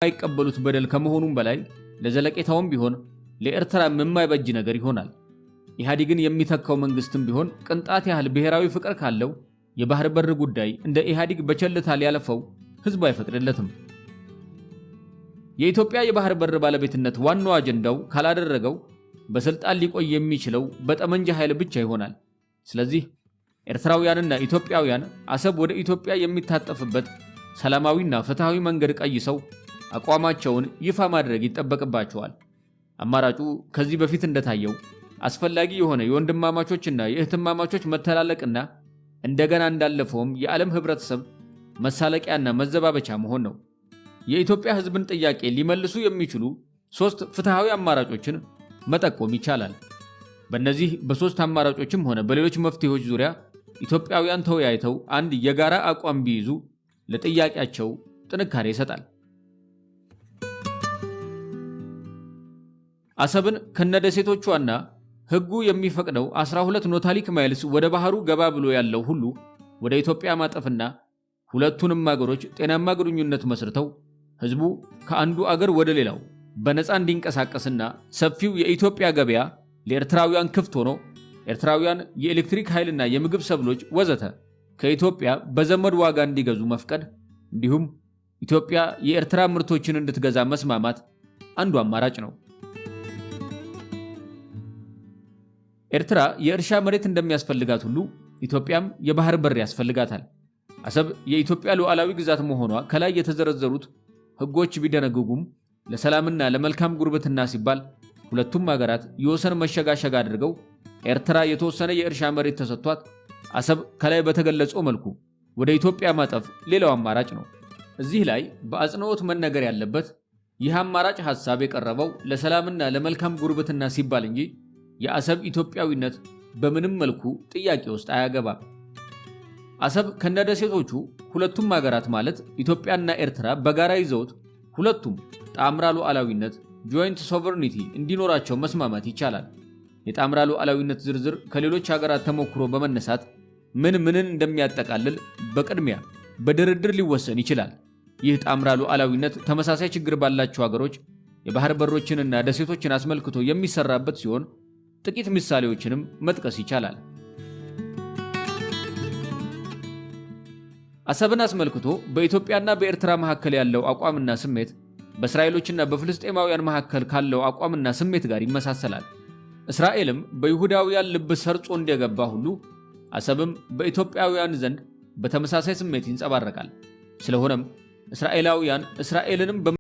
የማይቀበሉት በደል ከመሆኑም በላይ ለዘለቄታውም ቢሆን ለኤርትራም የማይበጅ ነገር ይሆናል። ኢህአዴግን የሚተካው መንግስትም ቢሆን ቅንጣት ያህል ብሔራዊ ፍቅር ካለው የባህር በር ጉዳይ እንደ ኢህአዴግ በቸልታ ሊያለፈው ህዝቡ አይፈቅድለትም። የኢትዮጵያ የባህር በር ባለቤትነት ዋናው አጀንዳው ካላደረገው በስልጣን ሊቆይ የሚችለው በጠመንጃ ኃይል ብቻ ይሆናል። ስለዚህ ኤርትራውያንና ኢትዮጵያውያን አሰብ ወደ ኢትዮጵያ የሚታጠፍበት ሰላማዊና ፍትሐዊ መንገድ ቀይሰው አቋማቸውን ይፋ ማድረግ ይጠበቅባቸዋል። አማራጩ ከዚህ በፊት እንደታየው አስፈላጊ የሆነ የወንድማማቾችና የእህትማማቾች መተላለቅና እንደገና እንዳለፈውም የዓለም ህብረተሰብ መሳለቂያና መዘባበቻ መሆን ነው። የኢትዮጵያ ሕዝብን ጥያቄ ሊመልሱ የሚችሉ ሦስት ፍትሐዊ አማራጮችን መጠቆም ይቻላል። በእነዚህ በሦስት አማራጮችም ሆነ በሌሎች መፍትሄዎች ዙሪያ ኢትዮጵያውያን ተወያይተው አንድ የጋራ አቋም ቢይዙ ለጥያቄያቸው ጥንካሬ ይሰጣል። አሰብን ከነደሴቶቿና ሕጉ የሚፈቅደው 12 nautical miles ወደ ባህሩ ገባ ብሎ ያለው ሁሉ ወደ ኢትዮጵያ ማጠፍና ሁለቱንም አገሮች ጤናማ ግንኙነት መስርተው ሕዝቡ ከአንዱ አገር ወደ ሌላው በነፃ እንዲንቀሳቀስና ሰፊው የኢትዮጵያ ገበያ ለኤርትራውያን ክፍት ሆኖ ኤርትራውያን የኤሌክትሪክ ኃይልና የምግብ ሰብሎች ወዘተ ከኢትዮጵያ በዘመድ ዋጋ እንዲገዙ መፍቀድ፣ እንዲሁም ኢትዮጵያ የኤርትራ ምርቶችን እንድትገዛ መስማማት አንዱ አማራጭ ነው። ኤርትራ የእርሻ መሬት እንደሚያስፈልጋት ሁሉ ኢትዮጵያም የባህር በር ያስፈልጋታል። አሰብ የኢትዮጵያ ሉዓላዊ ግዛት መሆኗ ከላይ የተዘረዘሩት ሕጎች ቢደነግጉም ለሰላምና ለመልካም ጉርብትና ሲባል ሁለቱም ሀገራት የወሰን መሸጋሸግ አድርገው ኤርትራ የተወሰነ የእርሻ መሬት ተሰጥቷት አሰብ ከላይ በተገለጸው መልኩ ወደ ኢትዮጵያ ማጠፍ ሌላው አማራጭ ነው። እዚህ ላይ በአጽንኦት መነገር ያለበት ይህ አማራጭ ሐሳብ የቀረበው ለሰላምና ለመልካም ጉርብትና ሲባል እንጂ የአሰብ ኢትዮጵያዊነት በምንም መልኩ ጥያቄ ውስጥ አያገባም። አሰብ ከነደሴቶቹ ሁለቱም ሀገራት ማለት ኢትዮጵያና ኤርትራ በጋራ ይዘውት ሁለቱም ጣምራ ሉዓላዊነት joint sovereignty እንዲኖራቸው መስማማት ይቻላል። የጣምራ ሉዓላዊነት ዝርዝር ከሌሎች ሀገራት ተሞክሮ በመነሳት ምን ምንን እንደሚያጠቃልል በቅድሚያ በድርድር ሊወሰን ይችላል። ይህ ጣምራ ሉዓላዊነት ተመሳሳይ ችግር ባላቸው ሀገሮች የባህር በሮችንና ደሴቶችን አስመልክቶ የሚሰራበት ሲሆን ጥቂት ምሳሌዎችንም መጥቀስ ይቻላል። አሰብን አስመልክቶ በኢትዮጵያና በኤርትራ መካከል ያለው አቋምና ስሜት በእስራኤሎችና በፍልስጤማውያን መካከል ካለው አቋምና ስሜት ጋር ይመሳሰላል። እስራኤልም በይሁዳውያን ልብ ሰርጾ እንደገባ ሁሉ አሰብም በኢትዮጵያውያን ዘንድ በተመሳሳይ ስሜት ይንጸባረቃል። ስለሆነም እስራኤላውያን እስራኤልንም